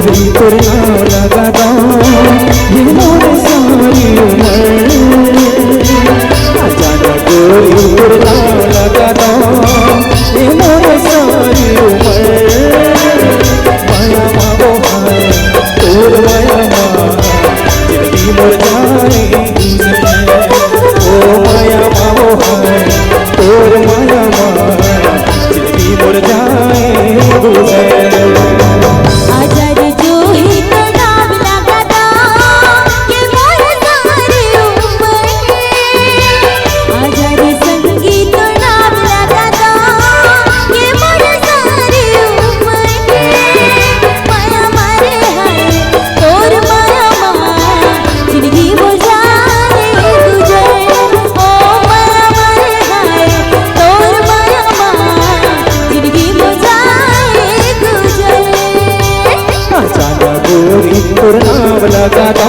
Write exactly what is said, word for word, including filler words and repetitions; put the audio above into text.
तोर नाव लगा दो, ये मोर सारी उमर। आजा ना गोरी, तोर नाव लगा दो, ये मोर सारी उमर। माया मा वो हाय, तोर माया मा, जिंदगी मोर जाए गुजर। ओ माया मा वो हाय, तोर माया मा, जिंदगी मोर जाए गुजर। आजा रे जोही, तो नाम लगा दो, ये मोर सारी उमर। आजा रे संगी, तो नाम लगा दो, ये मोर सारी उमर। माया मा रे हाय, तोर माया मा, जिंदगी मोर जाए गुजर। ओ माया मा रे हाय, तोर माया मा, जिंदगी मोर जाए गुजर। आजा ना गोरी, तोर नाम लगा दो,